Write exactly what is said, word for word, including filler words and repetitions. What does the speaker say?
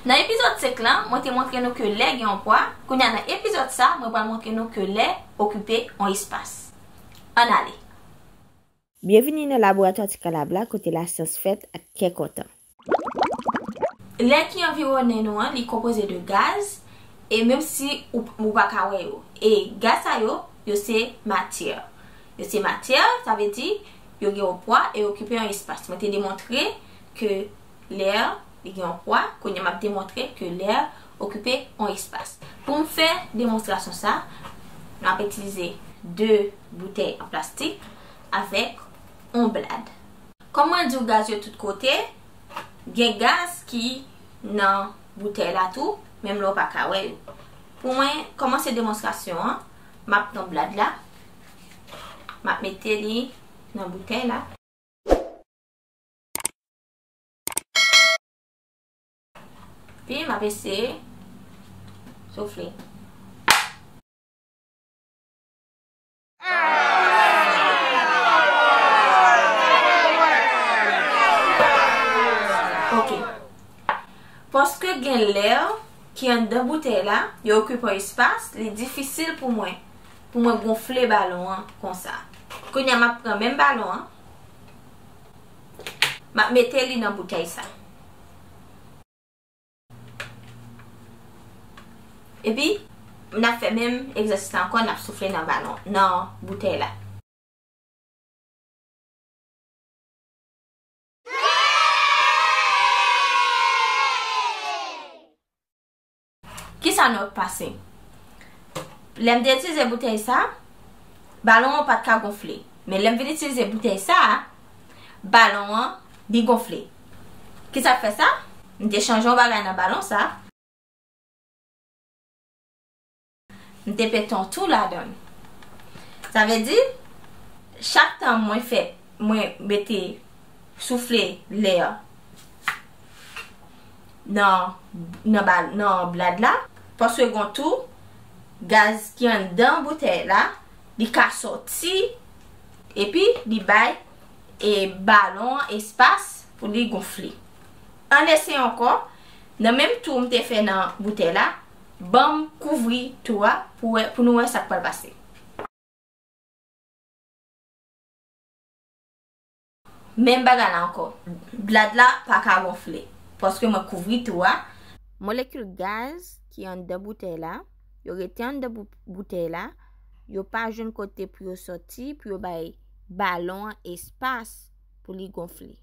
Nan epizòd senk lan, mwen te montre nou ke lè gen yon pwa. Kounye a nan epizòd sa, mwen pral montre nou ke lè okipe yon espas. Ann ale. Byenvini nan laboratwa Ti Kalab la, kote lasyans fèt ak kè kontan. Lè ki anviwonnen nou an, li konpoze de gaz, e menm si ou, ou pa ka wè yo. E gaz sa yo, yo se matyè. Yo se matyè, sa vle di, yo gen yon pwa e yo okipe yon espas. Mwen te demontre ke lè, li gen yon pwa, kounye a m ap demontre ke lè okipe yon espas. Pou m fè demonstrasyon sa, m ap itilize de boutèy an plastik avèk yon blad. Kòm mwen di w gaz yo tout kote, gen gaz ki nan boutèy la tou, menm lè w pa ka wè yo. Pou mwen kòmanse demonstrasyon an, m ap pran blad la, m ap mete li nan boutèy la. Epi m ap eseye soufle. Ok. Paske gen lè ki anndan boutèy la, yo okipe yon espas, li difisil pou mwen, pou mwen gonfle balon an konsa. Kounye a m ap pran menm balon an, m ap mete li nan boutèy sa. Epi, n ap fè menm egzèsis la ankò, n ap soufle nan balon, nan boutèy la. Kisa nou ap pase? Lè m te itilize boutèy sa, balon an pa t ka gonfle. Men lè m vin itilize boutèy sa, balon an, li gonfle. Kisa k fè sa? M te chanje yon bagay nan balon sa. M te pete yon tou ladan l. Sa vle di, chak tan mwen fè, mwen mete soufle lè nan, nan, ba, nan blad la, paske gon tou, gaz ki anndan boutèy la, li ka sòti, epi li bay, e, balon an espas pou li gonfle. Ann eseye ankò, nan menm tou m te fè nan boutèy la, ban m kouvri tou a pou wè, pou nou wè sa k pral pase. Menm bagay la ankò. Blad la pa ka gonfle. Paske mwen kouvri tou a. Molekil gaz ki anndan boutèy la, yo rete anndan bou-, boutèy la, yo pa jwenn kote pou yo sòti, pou yo bay balon an espas pou li gonfle.